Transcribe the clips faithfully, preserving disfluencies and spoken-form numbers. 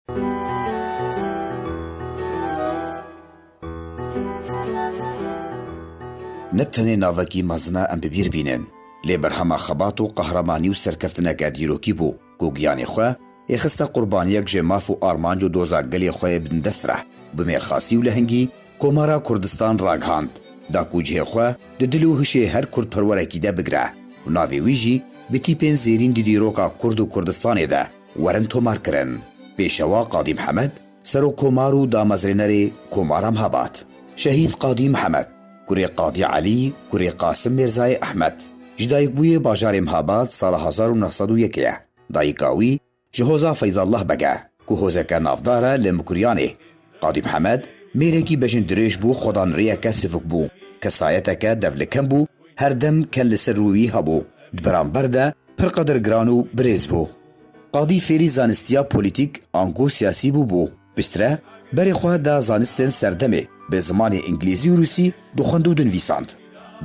Ne bi tenê navekî mezin e em bi bîr bînin, lê berhema xebat û qehremanî û serkeftineke dîrokî bû, ku giyanê xwe ê xiste qurbaniyek ji maf û armanc û doza gelê xwe yê bindest re, bi mêrxasî û lehengî Komara Kurdistan ragihand, da ku cihê xwe di dil û hişê her kurdperwerekî de bigire û navê wî jî bi tîpên zêrîn di dîroka Kurd û Kurdistanê de werin tomarkirin. Pêşewa Qadî Mihemed, Serokkomar û damezrênerê Komara Mihabad. Şehîd Qadî Mihemed, kurê Qadî Elî, kurê Qasim Mêrzayê Ehmed, ji dayikbûyê bajarê Mihabad sala hezar û neh sed û yekê ye. Dayika wî ji Hoza Feyzallah Beg e, ku hozeke navdar e li Mukuriyanê. Qadî Mihemed mêrekî bejindirêj bû, xwedanrêyeke sivik bû, kesayeteke devlikem bû, her dem ken li ser rûyî hebû, di beramber de pir qedirgiran û birêz bû. Qadî fêrî zanistiya polîtîk, ango siyasî bûbû. Piştre berê xwe da zanistên serdemê, bi zimanê îngilîzî û rûsî dixwend û dinivîsand.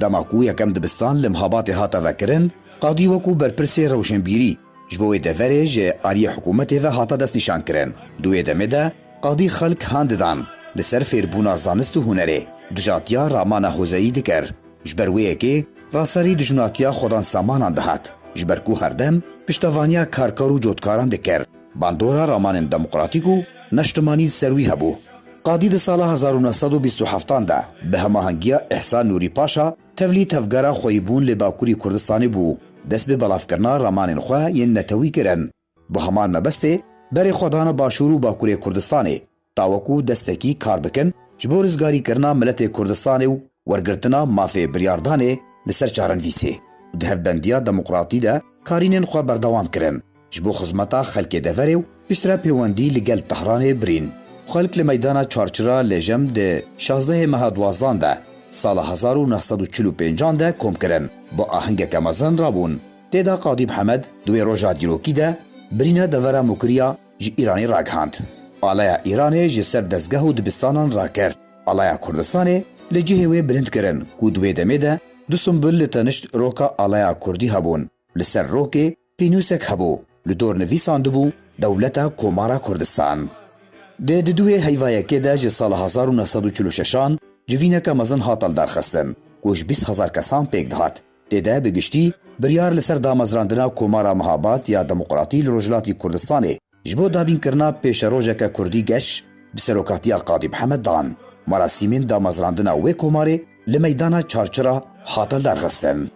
Dema ku yekem dibistan li Mihabatê hate vekirin, Qadî wekû berpirsê rewşenbîrî ji bo wê deverê ji aliyê hikûmetê ve hate destnîşankirin. Di wê demê de Qadî xelk han didan li ser fêrbûna zanist û hunerê, dijatiya ramana hozeyî dikir. Ji ber wê yekê raserî dijminatiya xwedan samanan dihat, ji ber ku herdem piştevaniya karker û cotkaran dikir, bandora ramanên demokratîk û neştimanî li ser wî hebû. Qadî di sala hezar û neh sed û bîst û heftan de bi hemahengiya Îhsan Nûrî Paşa tevlî tevgera xweyîbûn li Bakurî Kurdistanê bû, dest bi belavkirina ramanên xwe yên netewî kirin. Bi heman mebestê berê xwe dane Başûr û Bakurê Kurdistanê, ta wekû destekî kar bikin ji bo rizgarîkirina miletê Kurdistanê û wergirtina mafê biryardanê li ser çarenivîsê. Di hevbendiya demokratî de karînên xwe berdewam kirin, ji bo xizmeta xelkê deverê û piştre pêwendî li gel Tehranê birîn. Xelk li meydana Çarçira Lejem di şazdehê meha duwazdan de sala hezar û neh sed û çil û pêncan de kom kirin, bi ahengeke mezin rabûn. Tê de Qadî Mihemed di wê roja dîrokî de birîna devera Mukiriya ji Îranê ragihand. Alaya Îranê ji ser dezgeh û dibistanan rakir. Alaya Kurdistanê li cihê wê bilind kirin ku di wê demê de du simbul li tenişt roka Alaya Kurdî hebûn. Li ser rokê pênûsek hebû, li dor nivîsandibû Dewleta Komara Kurdistan. Di di duwê heyva yekê de ji sala hezar û neh sed û çil û şeşan civîneke mezin hate lidarxistin ku ji bîst hezar kesan pêk dihat. Tê de bi giştî biryar li ser damezrandina Komara Mihabad ya Demokratî li Rojhilatî Kurdistanê ji bo dabînkirina pêşerojeke kurdî geş bi serokatiya Qadî Mihemed dan. Merasîmên damezrandina wê komarê li meydana Çarçira hate lidarxistin.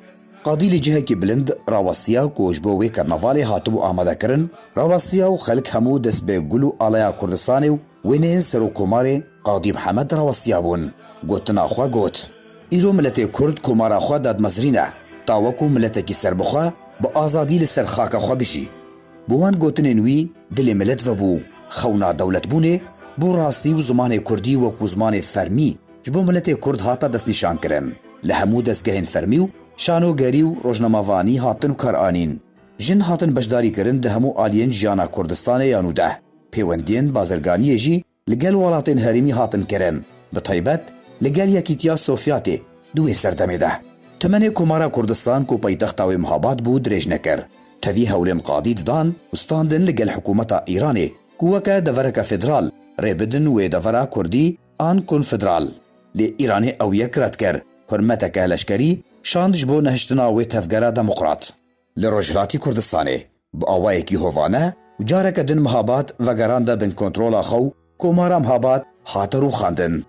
Qadî li cihekî bilind rawestiya ku ji bo wê karnavalê hatibû amadekirin, rawestiya û xelk hemû dest bi gul û alaya Kurdistanê û wêneyên Serokkomarê Qadî Mihemed rawestiyabûn. Gotina xwe got, Îro miletê Kurd komara xwe dadmezrîne, ta wekû miletekî serbixwe bi azadî li ser xaka xwe bijî. Bi wan gotinên wî dilê milet vebû. Xewna dewletbûnê bo rastî û zimanê Kurdî wekû zimanê fermî ji bo miletê Kurd hate destnîşankirin. Li hemû dezgehên fermî û şanogerî û rojnamevanî hatin kar anîn. Jin hatin beşdarîkirin di hemû aliyên jiyana Kurdistanê ya nûdeh. Pêwendiyên bazirganiyê jî li gel welatên herêmî hatin kirin, bi taybet li gel Yekîtiya Sovyatê di wê serdemê de. Temenê Komara Kurdistan ku paytexta wê Mihabad bû dirêj nekir. Tevî hewlên Qadî didan û standin li gel hikûmeta Îranê ku weke devereke federal rê bidin wê devera Kurdî an konfederal. Lê Îranê ew yek red kir, hurmeteke leşkerî şand ji bo nehiştina wê tevgera demokrat. Li Rojhilatî Kurdistanê bi awayekî hovane û careke din Mihabad vegerande bin kontrola xwe û Komara Mihabad hate rûxandin.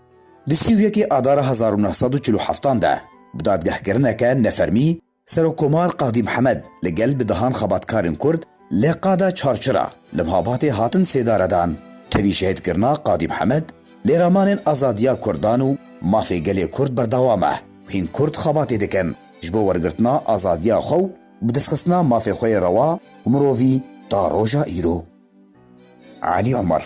Di sî û yekê Adara hezar û neh sed û çil û heftan de bi dadgehkirineke nefermî Serokkomar Qadî Mihemed li gel bi dehan xebatkarên Kurd li qada Çarçira li Mihabatê hatin sêdaredan. Tevî şehîdkirina Qadî Mihemed lê ramanên azadiya Kurdan û mafê gelê Kurd berdewam e. Hîn Kurd xebatê dikin ji bo wergirtina azadiya xwe û bidestxistina mafê xwe yê rewa û mirovî ta roja îro. Elî Omer.